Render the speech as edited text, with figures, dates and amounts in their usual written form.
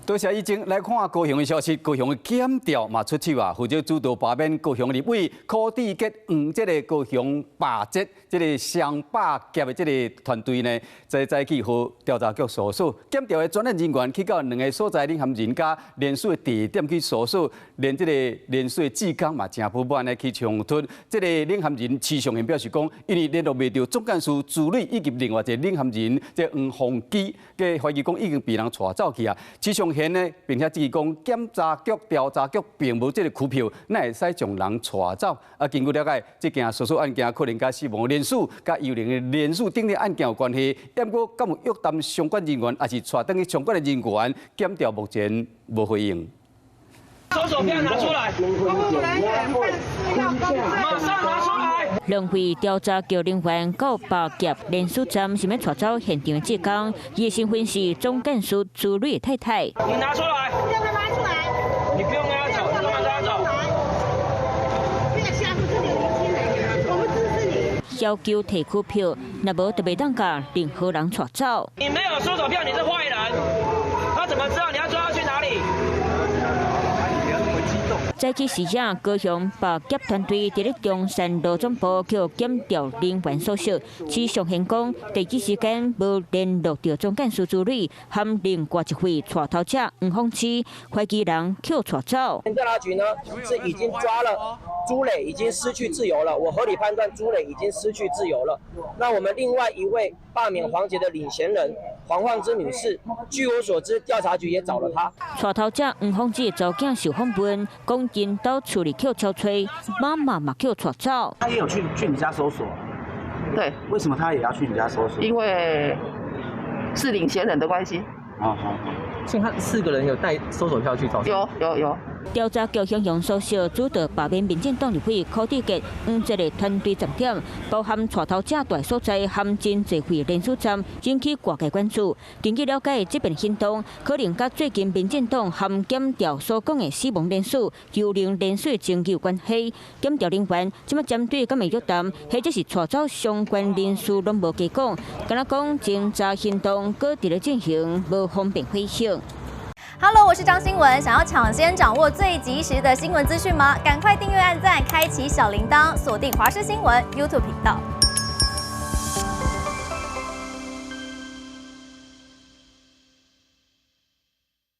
多謝以前來看高雄的消息，高雄的檢調嘛出手啊，負責主導罷免高雄立委柯志杰、黃捷的高雄罷捷這个雙百劫的這个團隊呢，在早起予調查局搜索，檢調的專案人員去到兩个所在領銜人佮連署的地點去搜索，連這个連署的志工嘛誠不滿的去衝突。這个領銜人池上賢表示講，因為聯絡袂著總幹事朱磊以及另外一个領銜人這黃鳳基，佮懷疑講已經被人帶走去啊。池上賢呢，並且質疑講，檢察局調查局並無這个拘票，哪會使將人帶走？啊，根據了解，這件訴訟案件可能佮死亡連署、佮幽靈的連署等等案件有關係。毋過，敢有約談相關人員，抑是帶轉去相關的人員，檢調目前無回應。搜索票拿出來，馬上拿出來。兩位調查局人員到罷劫連署站，想欲帶走現場的志工，伊身份是總幹事朱磊太太。你拿出來，要不要拿出來？你不用跟他走，你幹嘛跟他走？這個下次這個年輕人，我們支持你。要求提拘票，若無就袂當共任何人帶走。你沒有搜索票，你是壞人。他怎麼知道你要抓他去哪裡？早起時陣，高雄罷劫團隊佇咧中山路總部予檢調人員搜索，池上賢講，第一時間無聯絡著總幹事朱磊，和另外一位帶頭者黃鳳芝，懷疑人予帶走。調查局呢是已經抓了朱磊，已經失去自由了。我合理判斷朱磊已經失去自由了。那我們另外一位罷免黃捷的領銜人黃鳳芝女士，據我所知，調查局也找了她。帶頭者黃鳳芝查某囝受訪問，講𪜶兜厝裡予搜查，媽媽嘛予帶走。他也有去你家搜索？對。為什麼他也要去你家搜索？因為是領銜人的關係。哦好好。所以他四個人有帶搜索票去找？有有有。調查局形容搜索主導罷免民進黨立委柯志杰、黃捷的團隊站點，包含帶頭者蹛所在和真濟會連署站，引起外界關注。根據了解，這遍行動可能佮最近民進黨和檢調所講的死亡連署、幽靈連署爭議有關係。檢調人員這馬針對敢會約談，或者是帶走相關人士，攏無加講。敢若講偵查行動閣佇咧進行，無方便回應。 Hello，我是張新聞。想要搶先掌握最及時的新聞資訊嗎？趕快訂閱、按讚、開啟小鈴鐺，鎖定華視新聞 YouTube 頻道。